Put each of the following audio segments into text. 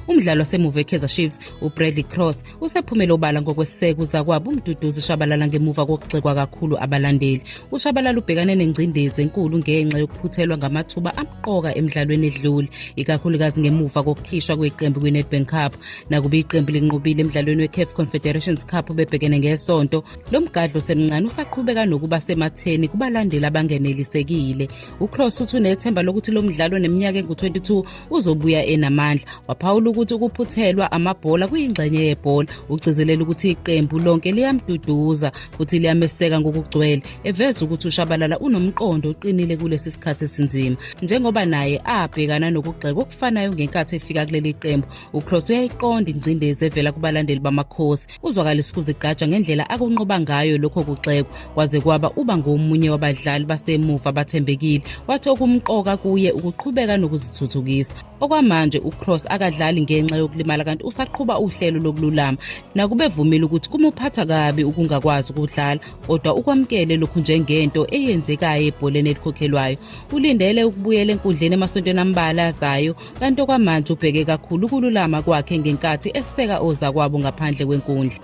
Umdlali wasemuva weKaizer Chiefs uBradley Cross usephumele obala ngokweseka uzakwabo uMduduzi Shabalala ngemuva kokugxekwa kakhulu abalandeli. UShabalala ubhekane nengcindezi enkulu ngenxa yokuphuthelwa ngamathuba amqoka emdlalweni edlule, ikakhulukazi ngemuva kokukhishwa kweqembu kwiNedbank Cup. Nakuba iqembu linqobile emdlalweni weCAF Confederations Cup bebhekene ngeSonto, lo mgadli osemncane usaqhubeka nokuba sematheni kubalandeli abangenelisekile. UCross uthi unethemba lokuthi lo mdlalo oneminyaka engu-22 uzobuya enamandla. Waphawula ukuthi ukuphuthelwa amabhola kuyingxenye yebhola. Ugcizelela ukuthi iqembu lonke liyamduduza futhi liyameseka ngokugcwele, eveza ukuthi uShabalala unomqondo oqinile kulesi sikhathi esinzima. Njengoba naye abhekana nokugxekwa okufanayo ngenkathi efika kuleli qembu, uCross uyayiqonda ingcindezi evela kubalandeli baMakhosi. Uzwakalisa ukuzigqaja ngendlela akunqoba ngayo lokho kugxekwa, kwaze kwaba uba ngomunye wabadlali basemuva abathembekile. Wathi okumqoka kuye ukuqhubeka nokuzithuthukisa. Okwamanje uCross akadlali ngenxa yokulimala kanti usaqhuba uhlelo lokululama. Nakuba evumile ukuthi kumuphatha kabi ukungakwazi ukudlala, kodwa ukwamukele lokhu njengento eyenzekayo ebholeni elikhokhelwayo. Ulindele ukubuyela enkundleni emasontweni ambalwa azayo, kanti okwamanje ubheke kakhulu ukululama kwakhe ngenkathi eseka ozakwabo ngaphandle kwenkundla.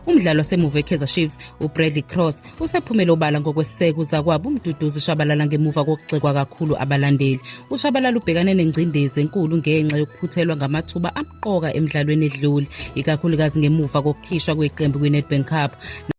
Umdlali wasemuva weKaizer Chiefs uBradley Cross usephumele obala ngokweseka uzakwabo uMduduzi Shabalala ngemuva kokugxekwa kakhulu abalandeli. UShabalala ubhekane nengcindezi enkulu ngenxa yokuphuthelwa ngamathuba amqoka emdlalweni edlule, ikakhulukazi ngemuva kokukhishwa kweqembu kwiNedbank Cup.